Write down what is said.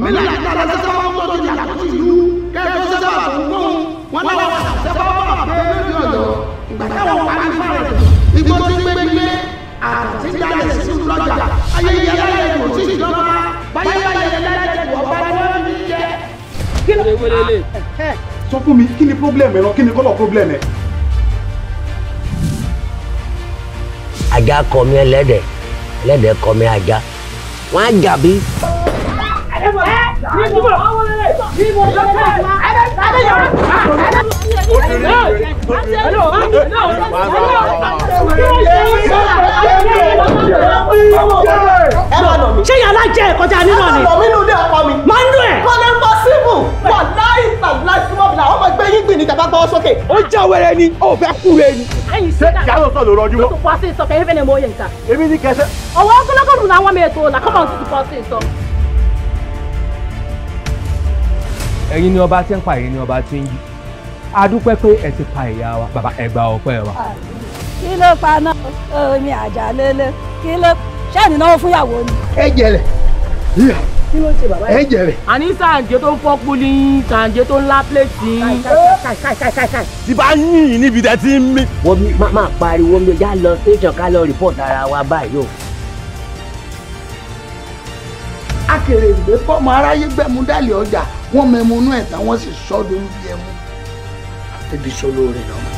Mi là ní dáadáa sẹ́sẹ́ bá ń tọ́jú ní àkóso ìlú kẹ́ẹ̀tọ́ sẹ́sẹ́ bá tó ń gbóhùn wọn láwọn sẹ́fọ́ bá pé lójú ọ̀dọ́ ìgbà táwọn parí fáwọn igbó tí gbé gbé àti dálẹ̀ sínú lọ́jà ayẹyẹ ayẹyẹ kò tí ì jọba báyẹ̀ báyẹ̀ lẹ́lẹ́ ọba ni wọ́n fi jẹ́. Sọ fún mi kí ni problem ẹ náà, kí ni kọ́lọ̀ problem ẹ. Ajá kọ mi ẹlẹ́dẹ̀, ẹlẹ́dẹ̀ kọ mi ajá, wọ́n á jà bí. Ṣé yàrá jẹ́ ẹ̀kọ́jà nínú ni? Ẹ má nà mí nínú ilé ọkọ mi. Máa ń dùn ẹ̀. Kọ́lé ń bọ́ síbù. Wà láì tàbí súnmọ́ bìlà, ọmọ ẹgbẹ́ yín gbìn ní tàbá gbọ́ sókè. Ó já wẹrẹ ni, ó fẹ́ kú rẹ ni. Ṣé yàrá sọ ló rọjú mọ́? Tutu pọ̀ sí ìsọ kẹ́hìn fẹ́ni mo yẹ nǹkan. Èmi ní kẹsẹ́. Ọwọ́ ọgọlọ́gọ́rùn làwọn mi ètò là kọ́mọ̀ tutu pọ̀ sí ìsọ. Ẹ̀yin ni ọba tí ń pa, ẹ̀yin ni ọba tí ń yí. A dúpẹ́ pé ẹ ti pa ìyá wa, bàbá ẹ gba ọpẹ́ wa. Kí ló pa náà? Omi àjàlélé. Kí ló ṣáà ní náwó fúnyàwó ni? Ẹ jẹrẹ. Kí ló ń ṣe bàbá yìí? Ẹ jẹrẹ. Àní sàǹjẹ́ tó ń fọ́ púlí, sàǹjẹ́ tó ń lá pléètì. Tí bá yín yín níbi tẹ́ ti ń mí. Wọ́n máa pariwo mi, já lọ station ká lọ rìpọ́ọ̀tì ara wa báyìí o. Akèrègbè fọmọ aráyé gbẹmú dálé ọjà, wọ́n mẹmu inú ẹ̀ tán, wọ́n sì sọ́dún bí ẹmu. Ebi sọ lóore lọ́mọ.